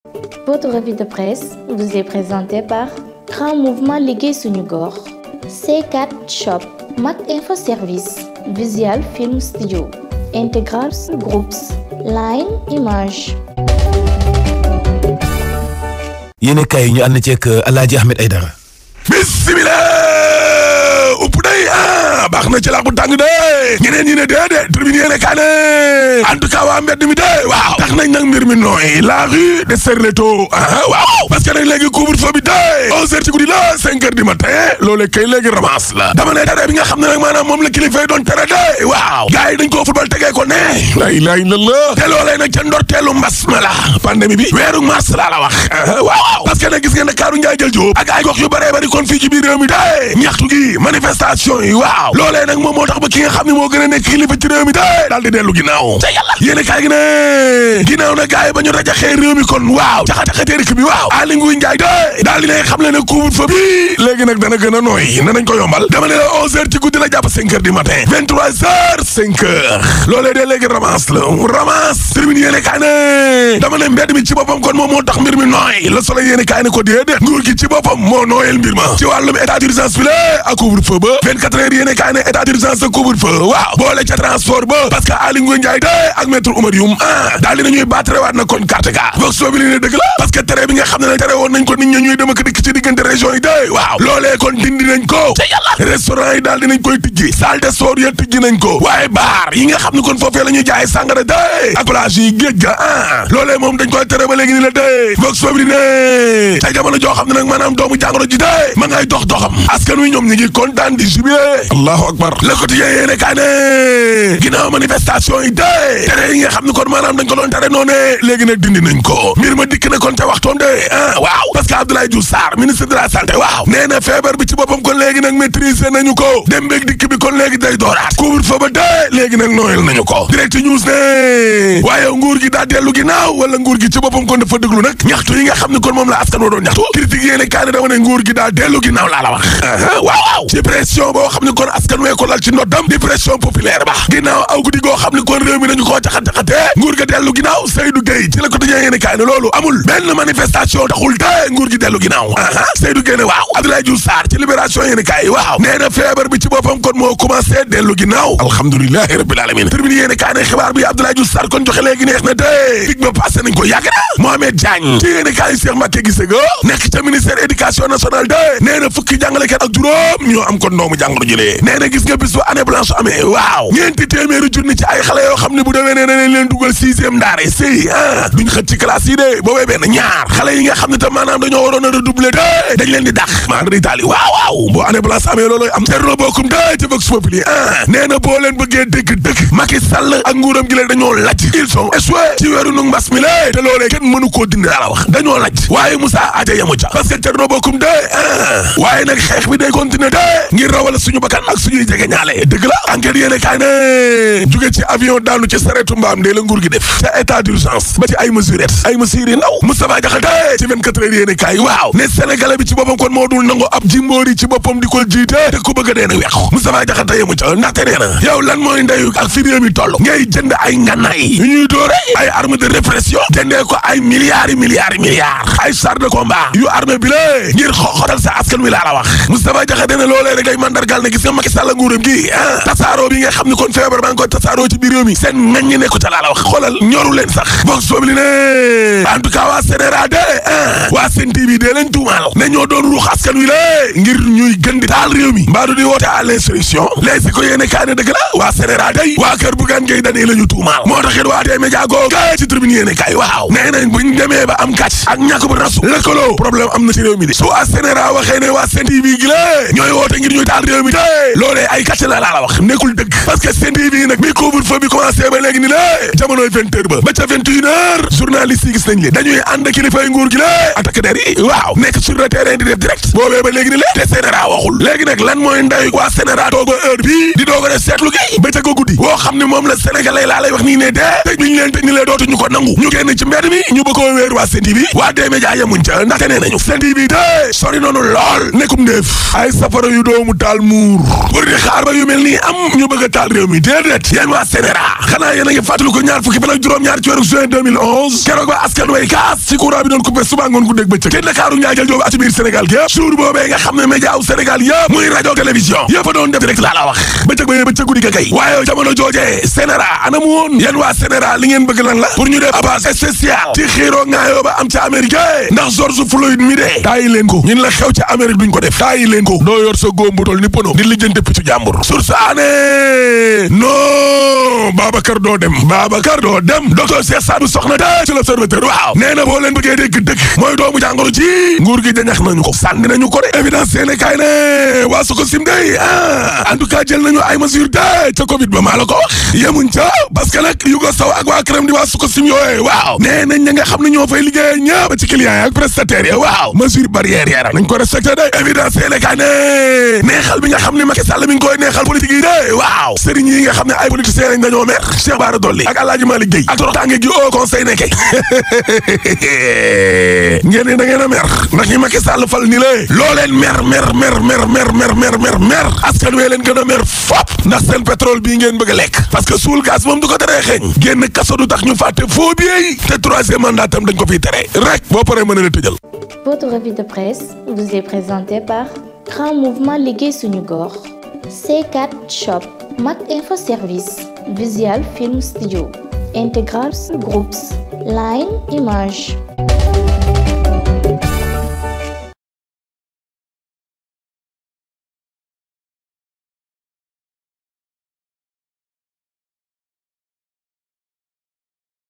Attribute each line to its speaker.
Speaker 1: Votre revue de presse vous est présentée par Grand Mouvement Liggéey Suñu Gox, C4 Shop, Mac Info Service, Visual Film Studio, Integral Groups, Line Image.
Speaker 2: yéen kay ñu ànd ceeg Alaaji Ahmed Aidara. bismillah upp day baax na ci laax bu tàng de ñeneen ñi ne déedéet tribune yéene kaa ne en tout cas waa mbedd mi de waaw tax nañ nag mbir mi nooy la rue de Serleto waaw parce que nag léegi couvre-feu bi de 11h ci guddi la 5h du matin loolee kay léegi ramasse la dama ne tere bi nga xam ne nag maanaam moom la kilifa yi doon tere de waaw gars yi dañ koo football tegee ko ne la ilaha illallah te loolee nag ca ndorteelu mbas ma la pandémie bi weeru mars laa la wax waaw parce que nag gis ngeen ne Kaaru Njaay jël Jóob ak ay gox yu bëree bëri kon fii ci biir réew mi de ñaxtu gi manifestation yi waaw loolee nag moom moo tax ba ki nga xam ne moo gën a nekk kilifa ci réew mi de daal di dellu ginnaaw te yàlla yéene kaay gi ne ginnaaw na gars yi ba ñu rajaxee réew mi kon waaw caxataxatee rëkk bi waaw Aly Ngouille Ndiaye de daal di ne xam le ne couvre-feu bi léegi nag dana gën a nooy ne nañ ko yombal dama ne la 11h ci guddi la jàpp 5h du matin 23h 5h loolee de léegi ramasse la ramasse tribune yéene kaay ne dama ne mbedd mi ci boppam kon moom moo tax mbir mi nooy Le Soleil yéene kaay ne ko déedéet nguur gi ci boppam moo nooyel mbir ma ci wàllum état d'urgence bi la ak couvre-feu ba 24 heures yéene kaay ne état d'urgence ak couvre-feu waaw boole ca transport ba parce que Aly Ngouille Ndiaye de ak maître Oumar Youm daal di nañuy baatrewaat na kon carte ga vox populi ne dëgg la parce que tere bi nga xam ne tere woon nañ ko nit ñi ñuy dem ak dikk ci diggante région yi de waaw loolee kon dindi nañ ko te yàlla restaurant yi daal dinañ koy tijji salle de sport ya tijji nañ ko waaye baar yi nga xam ne kon foofee la ñuy jaay sàngara de ak plage yi géej ga loolee moom dañ koy tere ba léegi ni la de vox populi ne ca jamono joo xam ne nag maanaam doomu jàngoro ji de ma ngay dox doxam askan wi ñoom ñi ngi kontaan di jubilé allahu akbar le quotidien yéene kaa ne ginnaaw manifestation yi de tere yi nga xam ne kon maanaam dañ ko doon tere noonu léegi nag dindi nañ ko mbir ma dikk na kon te waxtoon de waaw parce que Abdoulaye Diouf Sarr ministre de la santé waaw nee na feebar bi ci boppam kon léegi nag maîtriser nañu ko dem beeg dikk bi kon léegi day dooraat couvre-feu ba de léegi nag nooyal nañu ko direct news ne waaye nguur gi daa dellu ginnaaw wala nguur gi ci boppam kon dafa déglu nag ñaxtu yi nga xam ne kon moom la askan wa doon ñaxtu critique yéene kaa ne dama ne nguur gi daa dellu ginnaaw laa la wax waaw ci pression boo xam ne kon askan wee ko lal ci ndoddam di pression populaire ba ginnaaw aw guddi goo xam ne kon réew mi nañu koo jaxat-jaxatee nguur ga dellu ginnaaw Seydou Gueye ci la ko dañee yéene kaay ne loolu amul benn manifestation taxul te nguur gi dellu ginnaaw Seydou Gueye ne waaw Abdoulaye Diouf Sarr ci libération yéene kaay waaw nee na feebar bi ci boppam kon moo commencé dellu ginnaaw alhamdulilahi rabbil alamin tribune yéene kaay ne xibaar bi Abdoulaye Diouf Sarr kon joxe léegi neex na de dig ba passé nañ ko yàgg na Mohamed Diagne ci yéene kaay Cheikh Mbacké Guissé ga nekk ca ministère éducation nationale de nee na fukki jàngalekat ak juróom ñoo am kon doomu jàngoro jëlee nee na gis nga bis bu année blanche amee waaw ñeenti téeméeri junni ci ay xale yoo xam ne bu demee nee na leen dugal 6e ndaare sëy duñ xët ci classe yi de boobee benn ñaar xale yi nga xam ne tam maanaam dañoo waroon a redoubler de dañ leen di dàq maanaam di taali waaw bu année blanche amee looloy am Thierno Bocoum de ci Vox Populi nee na boo leen bëggee dëgg Macky Sall ak nguuram gi leen dañoo lajj ils sont échoués ci weeru nu mbas mi la te loolee kenn mënu koo dindi la wax dañoo lajj waaye Moussa Adja yamu ca parce que Thierno Bocoum de waaye nag xeex bi day continuer de ngir rawal suñu bakkan ak suñuy jege ñaale dëgg la enquête yéene kaay ne jóge ci avion daanu ci sareetu mbaam de la nguur gi def ca état d'urgence ba ci ay mesures yi ndaw Moustapha Diakhaté ci 24 heures yéene kaay waaw ne sénégalais bi ci boppam kon moo dul nangu ab jimboori ci boppam di ko jiite te ku bëgg a dee na weexu Moustapha Diakhaté yemu ca ndaxte nee na yow lan mooy ndeyu ak fi réew mi toll ngay jënd ay ngànnaay yu ñuy doore ay arme de répression jëndee ko ay milliards ay chars de combat yu armée bi la ngir xoxotal sa askan wi laa la wax Moustapha Diakhaté ne loolee rek day mandargal ne gis nga Macky Sall nguuram gi tasaaroo bi nga xam ne kon feebar baa ngi koy tasaaroo ci biir réew mi seen ngañ nekku ca laa la wax xoolal ñoru leen sax Vox Populi ne en tout cas waa CNRA de waa Sen TV de leen tuumaal ne ñoo doon ruux askan wi la ngir ñuy gën di taal réew mi mbaadu di woote à l'insurrection les si ko yéene kaa ne dëgg la waa CNRA day waa kër Bougane Gueye Dany la ñu tuumaal moo taxit waa tey média googu ci tribune yéene kaay waaw nee nañ buñ demee ba am kàcc ak ñàkk bu rasu lëkkaloo problème am na ci réew mi de su waa CNRA waxee ne waa Sen TV gi la ñooy woote ngir ñuy taal réew mi te loolee ay kàcc la laa la wax nekkul dëgg parce que Sen TV nag bi couvre-feu bi commencé ba léegi ni la jamonoy 20h ba ca 21h journaliste yi gis nañ leen dañuy ànd kilifay nguur gi la attaque der yi waaw nekk sur le terrain di def direct boobee ba léegi ni lee te CNRA waxul léegi nag lan mooy nday waa CNRA toog ba heure bii di doog a def seetlu gi bëccëg ko guddi boo xam ne moom la sénégalais laa lay wax nii ne dee tëj bi ñu leen tëj ni lee dootuñu ko nangu ñu génn ci mbedd mi ñu bëggoo wéer waa Sen TV waa D-Média yemuñ ca ndaxte nee nañu Sen TV de sori noonu lool nekkum ndéef ay safara yu doomu taal muur pour di xaar ba yu mel nii am ñu bëgg a taal réew mi déedéet yéen waa CNRA xanaa yéen a ngi fàttali ko ñaar fukki fan ak juróom-ñaar ci weeru juin 2011 keroog ba askan way kaas ci courant bi doon coupé suba ngoon ku dégg bëccëg te Ndakaaru ñaajal joobu ati biir Sénégal gi yëpp jour boobee nga xam ne média wu Sénégal yëpp muy rajo télévision yëpp a doon def direct laa la wax bëccëg ba bëccëg guddi ka kay waaye jamono joojee CNRA ana mu woon yéen waa CNRA li ngeen bëgg lan la pour ñu def abbas spécial ci xiiroo ngaayoo ba am ca Amérique ndax George Floyd mi dee taayi leen ko ñun la xew ca Amérique duñ ko def taayi leen ko doo yor sa góom bu tol ni pono di lijjante piccu jàmbur source aane non Babacar doo dem docteur Cheikh Sadou soxna de ci l'Observateur waaw nee na boo leen bëggee dégg dëgg mooy doomu jàngoro ci nguur gi dañax nañu ko sànni nañu ko de évidence yéene kaay ne waa su ko sim day en tout cas jël nañu ay mesures de ca Covid ba maa la ko wax yemuñ ca parce que nag Yugo Sow ak waa këram di waa su ko sim yooye waaw nee nañ ña nga xam ne ñoo fay liggéey ñëpp ci clients yi ak prestataires yi waaw mesure barrière yara nañ ko respecté de évidence yéene kaay ne neexal bi nga xam ne Macky Sall mi ngi koy neexal politique yi de waaw sëriñ yi nga xam ne ay politiciens lañ dañoo mer Cheikh Bara Dolly ak Alaaji Malick Gueye ak toroxtaange gi au conseil nekke ngeen ne da ngeen a mer ndax ñi Macky Sall fal ni lée loo leen mer askan wee leen gën a mer fop ndax seen pétrole bii ngeen bëgg a lekk parce que suul gaz moom du ko teree xeeñ génn kaso du tax ñu fàtte faux billets te troisième mandat tam dañ ko fiy tere rek boo paree mën na tëjal.
Speaker 1: Votre revue de presse vous est présentée par Grand Mouvement Liggéey Suñu Gox, C4 Shop, Mac Info Service, Visual Film Studio, Integral Groups, Line Image.